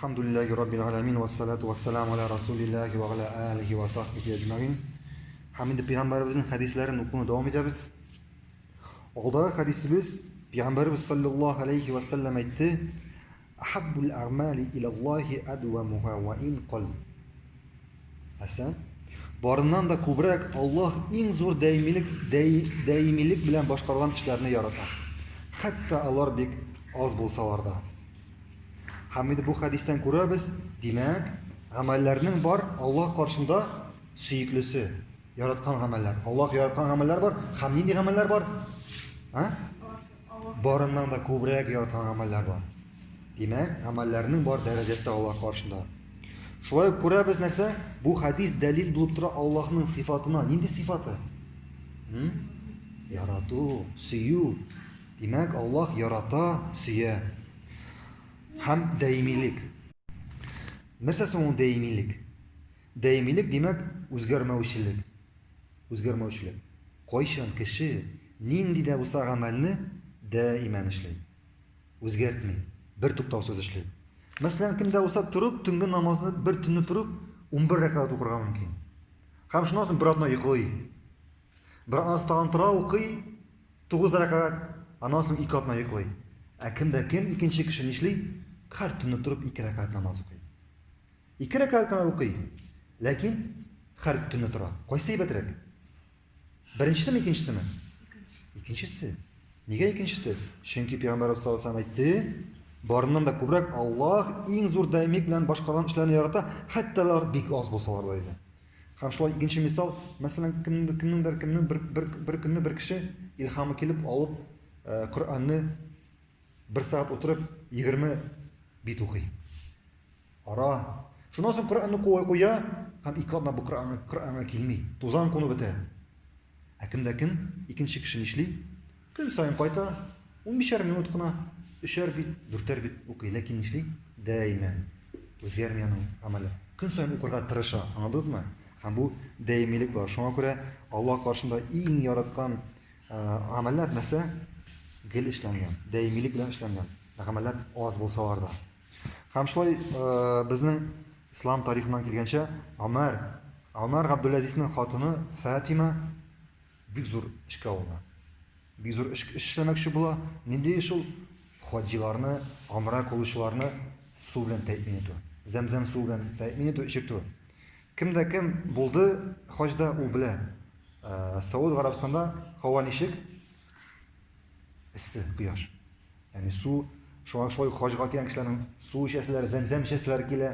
Әлхәмдүлилләһи раббил галәмин вассалату вассаламу аля расулиллаһи ва аля алихи ва сахбихи әҗмәгин. Һәм инде пәйгамбәребезнең хәдисләрен укуны дәвам итәбез. Алдагы хәдисебез пәйгамбәребез саллаллаһу алейхи ва саллям әйтте: "Ахаббул әгъмали илаллаһи адвамуха ва ин кал". Нәрсә? Барыннан да күбрәк Аллаһ иң зур даимилек даимилек белән башкарылган эшләрне ярата. Хәтта алар бик аз булсалар да. Һәм инде бу хәдистән күрәбез, димәк, гамәлләрнең бар Аллаһ каршында сөеклесе, яраткан гамәлләр. Аллаһ яраткан гамәлләр бар һәм нинди гамәлләр бар? А? Барыннан да күбрәк яраткан гамәлләр бар. Димәк, гамәлләрнең бар дәрәҗәсе Аллаһ каршында. Шулай ук күрәбез нәрсә? Бу хәдис дәлил булып тора Аллаһның сыйфатына. Нинди сыйфаты? Ярату, сөю. Димәк, Аллаһ ярата, сөя. Һәм даимилек. Нәрсә соң ул даимилек? Даимилек, димәк, үзгәрмәүчелек. Үзгәрмәүчелек. Кайчан кеше нинди дә булса гамәлне даимән эшли. Үзгәртми, бер туктаусыз эшли. Мәсәлән, кем дә булса торып, төнге намазны бер төнне торып, 11 рәкәгать укырга мөмкин. Һәм шуннан соң бер атна йоклый. Бер атна тагын тора, укый, 9 рәкәгать, аннан соң 2 атна йоклый. Ә кем дә кем икенче кеше нишли? Һәр төнне торып 2 рәкәгать намаз укый. 2 рәкәгать кенә укый, ләкин һәр төнне тора. Кайсы әйбәтрәк? Беренчесеме, икенчесеме? Икенчесе. Нигә икенчесе? Чөнки Пәйгамбәрбез саллаллаһу алейһи әйтте, барыннан да күбрәк Аллаһ иң зур даимик белән башкарган эшләрне ярата, хәтта алар бик аз булсалар да иде. Һәм шулай икенче мисал, мәсәлән, кемнеңдер кемнең бер, бер, бер көнне бер кеше илһамы килеп алып, э, Коръәнне бер сәгать утырып 20 бит укый. Ара. Шуннан соң Коръәнне куя куя һәм ике атна бу Коръәнгә Коръәнгә килми. Тузан кунып бетә. Ә кемдә кем икенче кеше нишли? Көн саен кайта, 15 минут кына, өчәр бит, дүртәр бит укый, ләкин нишли? Даимән. Үзгәрми аның гамәле. Көн саен укырга тырыша, аңладыгызмы? Һәм бу даимилек була. Шуңа күрә Аллаһ каршында иң яраткан гамәлләр нәрсә? Гел эшләнгән, даимилек белән эшләнгән гамәлләр аз булсалар да. Һәм шулай безнең ислам тарихыннан килгәнчә, Омар, Омар Габдулазизның хатыны Фатима бик зур эшкә алына. Бик зур эш, эш эшләмәкче була. Нинди эш ул? Хаҗиларны, гомрә кылучыларны су белән тәэмин итү. Зәмзәм суы белән тәэмин итү, эчертү. Кем дә кем булды хаҗда, ул белә. Сауд Гарәбстанда һава ничек? Эссе, кояш. Ягъни су, шуңа шулай хаҗга килгән кешеләрнең су эчәселәре, зәмзәм эчәселәре килә.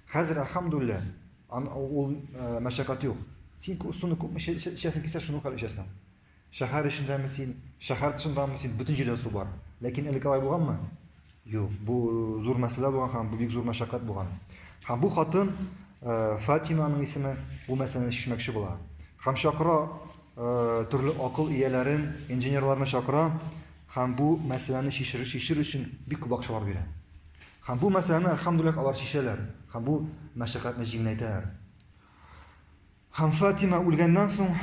Хәзер, әлхәмдүлилләһ, ул мәшәкать юк. Син суны күпме эчәсең килсә, шуны хәл эчәсең. Шәһәр эчендәме син, шәһәр тышындамы син, бөтен җирдә су бар. Ләкин элек алай булганмы? Юк, бу зур мәсьәлә булган һәм бу бик зур мәшәкать булган. Һәм бу хатын Фатиманың исеме бу мәсьәләне чишмәкче була. Һәм чакыра төрле акыл ияләрен, инженерларны чакыра һәм бу мәсьәләне чишер, чишер өчен бик күп акчалар бирә. Һәм бу мәсьәләне, әлхәмдүлилләһ, алар чишәләр һәм бу мәшәкатьне җиңеләйтәләр. Һәм Фатима үлгәннән соң,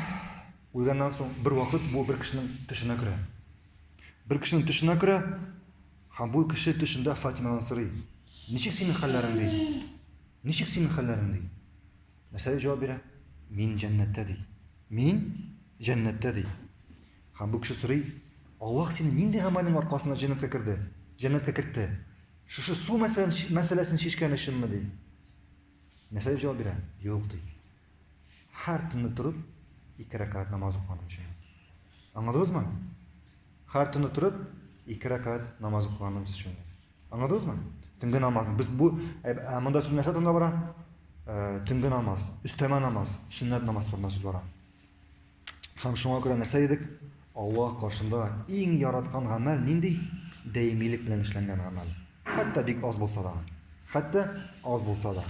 үлгәннән соң бер вакыт бу бер кешенең төшенә керә. Бер кешенең төшенә керә, һәм бу кеше төшендә Фатимадан сорый: "Ничек синең хәлләрең?" ди. "Ничек синең хәлләрең?" ди. Нәрсә дип җавап бирә? Мин җәннәттә ди. Мин җәннәттә ди. Һәм бу кеше сорый: "Аллаһ сине нинди гамәлең аркасында җәннәткә керде? Җәннәткә кертте? Шушы су мәсьәләсен чишкән өченме?" ди. Нәрсә дип җавап бирә? Юк ди. Һәр төнне торып ике рәкәгать намаз укыганым өчен. Аңладыгызмы? Һәр төнне торып ике рәкәгать намаз укыганым өчен. Аңладыгызмы? Төнге намазны. Без бу ә, ә, монда сүз нәрсә турында бара? Ә, төнге намаз, өстәмә намаз, сөннәт намаз турында сүз бара. Һәм шуңа күрә нәрсә дидек? Аллаһ каршында иң яраткан гамәл нинди? Даимилек белән эшләнгән гамәл. Хәтта бик аз булса да. Хәтта аз булса да.